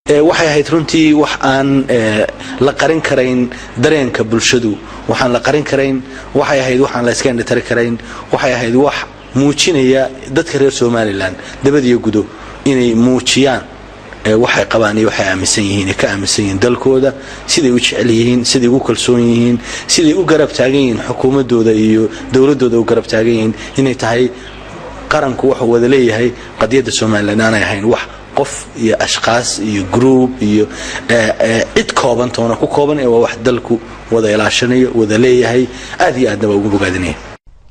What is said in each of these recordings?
Waxay ahayd runtii wax aan la qarin karayn dareenka bulshadu, waxaan la qarin karayn waxay ahayd, waxaan la iska indhatari karayn waxay ahayd, wax muujinaya dadka reer Somaliland dabadiyo gudo inay muujiyaan waxay qabaan iyo waxay aaminsan yihiin, ka aaminsan yihiin dalkooda, siday u jecel yihiin, siday ugu kalsoon yihiin, siday u garab taagan yihiin xukuumadooda iyo dowladooda u garab taagan yihiin, inay tahay qaranku wuxuu wada leeyahay. Qadiyadda Somaliland aanay ahayn wax qof iyo ashqaas iyo group iyo cid kooban toona ku kooban, ee waa wax dalku wada ilaashanayo, wada leeyahay. Aad iyo aadna waa ugu bogaadinaya.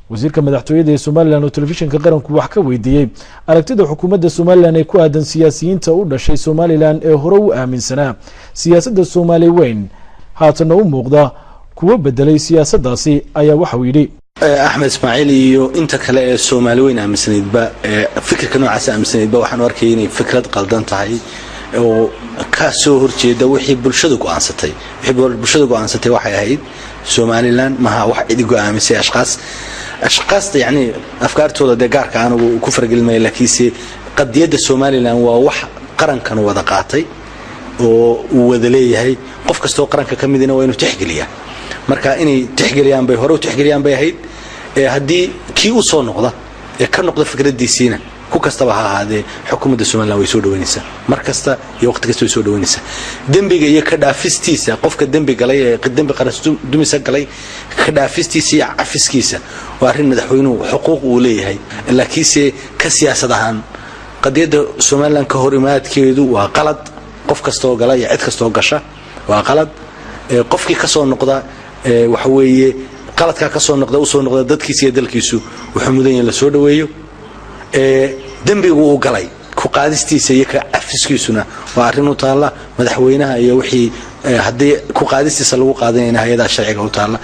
Wasiirka madaxtooyada ee Somaliland oo telefishinka qaranku wax ka weydiiyey aragtida xukuumadda Somaliland ee ku aadan siyaasiyiinta u dhashay Somaliland ee hore u aaminsanaa siyaasadda Soomaali weyn, haatana u muuqda kuwo bedelay siyaasaddaasi, ayaa waxauu yidhi: Axmed Ismaaciil iyo inta kale ee Soomaali weyn aaminsanaydba, fikirka noocaas aaminsanaydba, waxaan u arkayay inay fikrad qaldan tahay oo ka soo horjeeda wixii bulshadu go'aansatay. Wixii bulshadu go'aansatay waxay ahayd Somaliland, maha wax cidi go'aamisay. Ashqaasta yacni afkaartooda dee gaarka anigu ku faragelin maya, laakiinse qadiyadda Somaliland waa wax qarankan wada qaatay oo uu wada leeyahay. Qof kastoo qaranka ka midina waa inuu tixgeliyaa. Marka inay tixgeliyaan bay hore u tixgeliyaan bay ahayd. Haddii kii u soo noqda ee ka noqda fikraddiisiina, ku kastaba ha ahaadee, xukuumadda Somaliland way soo dhaweynaysaa mar kasta iyo waqti kasta way soo dhaweynaysaa. Dembiga iyo ka dhaafistiisa qofka dembi galay ee dembi qaras dumisa galay, ka dhaafistiisa iyo cafiskiisa waa arrin madaxweynuhu xuquuq uu leeyahay, laakiinse ka siyaasad ahaan qadiyadda Somaliland ka hor imaadkeedu waa qalad. Qof kastoo gala iyo cid kastoo gasha waa qalad. Qofkii ka soo noqda, waxa weeye qaladkaa ka soo noqda, usoo noqda dadkiisa iyo dalkiisu, wuxuu mudan yahay la soo dhaweeyo. Dembigu uu galay ku qaadistiisa iyo ka cafiskiisuna waa arrin u taalla madaxweynaha iyo wixii haddii ku qaadistiisa lagu qaadanayna hay-adaha sharciga u taalla.